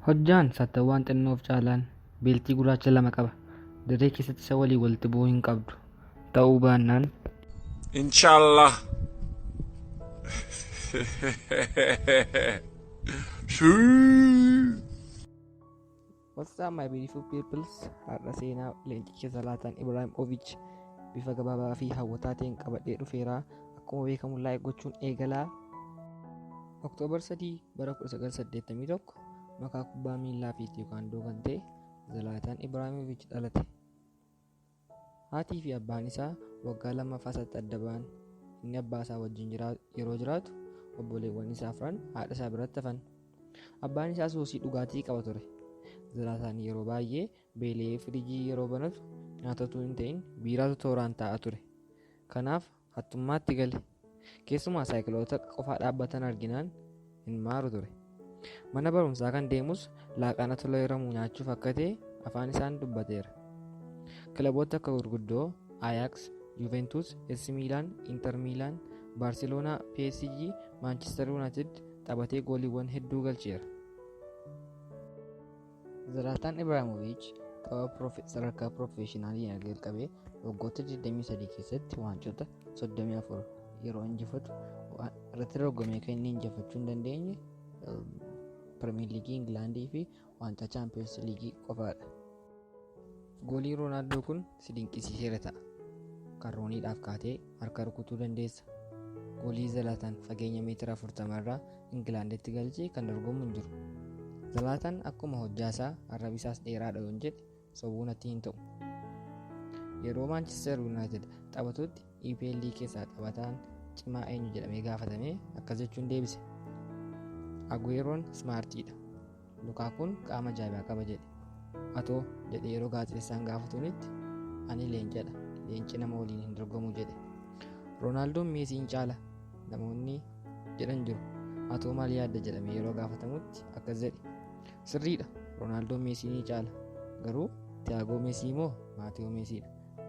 Hojjaan sattawwaan xinnoof caalaan beeltii gurraacha lama qaba. Dirree keessatti isa waliin walitti bu'uu hin qabdu. Ta'uu baannaan. Inshallah. What's up, my beautiful peoples? Har'a seenaa leencicha Zalaataan Ibraahimovic bifa gabaabaa fi hawwataa ta'een qabadhee dhufeera. Akkuma beekamu like gochuun eegalaa. Oktoobar 3 bara 1981 makaa kubbaa miillaa fi teekwaandoo kan ta'e Zalaataan Ibraahimovic dhalate. Haatii fi abbaan isaa waggaa lammaffaa isaatti adda ba'an. Inni abbaa isaa wajjin yeroo jiraatu obboleewwan isaa afran haadha isaa biratti hafan. Abbaan isaa suusii dhugaatii qaba ture. Zalaataan yeroo baay'ee beela'ee firiijii yeroo banatu nyaata utuu hin ta'in biiraatu tooraan taa'a ture. Kanaaf hattummaatti gale. Keessumaa saayikiloota qofaa dhaabbatan arginaan hin maaru ture. Mana barumsaa kan deemus laaqana tola hiramu nyaachuuf akka ta'e afaan isaan dubbateera. Kilaboota akka gurguddoo Ajax, Juventus, AC Milan, Inter Milan, Barcelona, PSG, Manchester United taphatee gooliiwwan hedduu galcheera. Zlatan Ibrahimovic tapha sadarkaa piroofeeshinaaliin erga jalqabee waggoota 23 keessatti waancota 34 yeroo injifatu, irratti dorgomee kan inni injifachuu hin dandeenye Pirimeer Liigii Ingilaandii fi waancaa Chaampiyoons Liigii qofaadha. Gooliin Roonaaldoo kun si dinqisiiseera ta'a. Kan Rooniidhaaf kaatee harka rukutuu dandeessa. Goolii Zalaataan fageenya meetira 40 irraa Ingilaanditti galche kan dorgomu hin jiru. Zalaataan akkuma hojjaasaa arrabi isaas dheeraadha yoon jedhe sobuu natti hin ta'u. Yeroo Maanchister Yuunaayitid taphatutti EPL keessaa taphataan cimaa eenyu jedhamee gaafatamee akkas jechuun deebise. Agueroon smaartiidha. Lukaakuun qaama ajaa'ibaa qaba jedhe. Atoo jedhe yeroo gaazexeessaan gaafatuunitti ani leencadha. Leenci nama waliin hin dorgomu jedhe. Roonaaldoon Meesiin caala namoonni jedhan jiru. Atoo maal yaadda jedhamee yeroo gaafatamutti akkas jedhe. Sirriidha. Roonaaldoo Meesii ni caala. Garuu Tiyaagoo Meesii moo Maatiyoo Meesiidha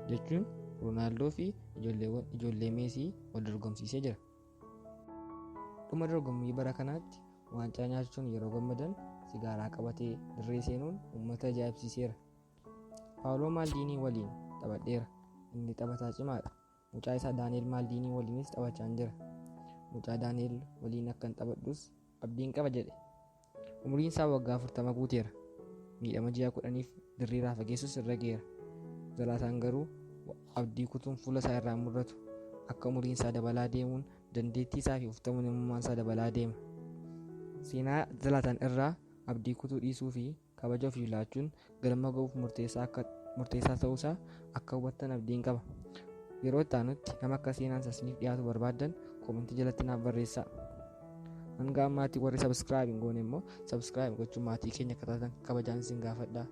jechuun Roonaaldoo fi ijoollee Meesii wal dorgomsiisee jira. Dhuma dorgommii bara kanaatti waancaa nyaachuun yeroo gammadan sigaaraa qabatee dirree seenuun uummata ajaa'ibsiiseera. Paawuloo Maaldiinii waliin taphadheera. Inni taphataa cimaadha. Mucaa isaa Daani'el Maaldiinii waliinis taphachaan jira. Mucaa Daani'el waliin akkan taphadhus abdiin qaba jedhe. Umriin isaa waggaa 40 guuteera. Miidhama ji'a 10f dirreerraa fageessus irra ga'eera. Zalaataan garuu abdii kutuun fuula isaa irraa mul'atu. Akka umriin isaa dabalaa deemuun dandeettii isaa fi ofitti amanamummaan isaa dabalaa deema. Seenaa Zalaataan irraa abdii kutuu dhiisuu fi kabaja ofiif laachuun galma ga'uuf murteessaa akka murteessaa ta'uusaa akka hubattan abdiin qaba. Yeroo itti aanutti nama akka seenaan isaa isiniif dhiyaatu barbaaddan koomentii jalatti naaf barreessaa. Hanga ammaatti warri subscribe hin goone immoo subscribe gochuun maatii keenya akka taatan kabajaan isin gaafadha.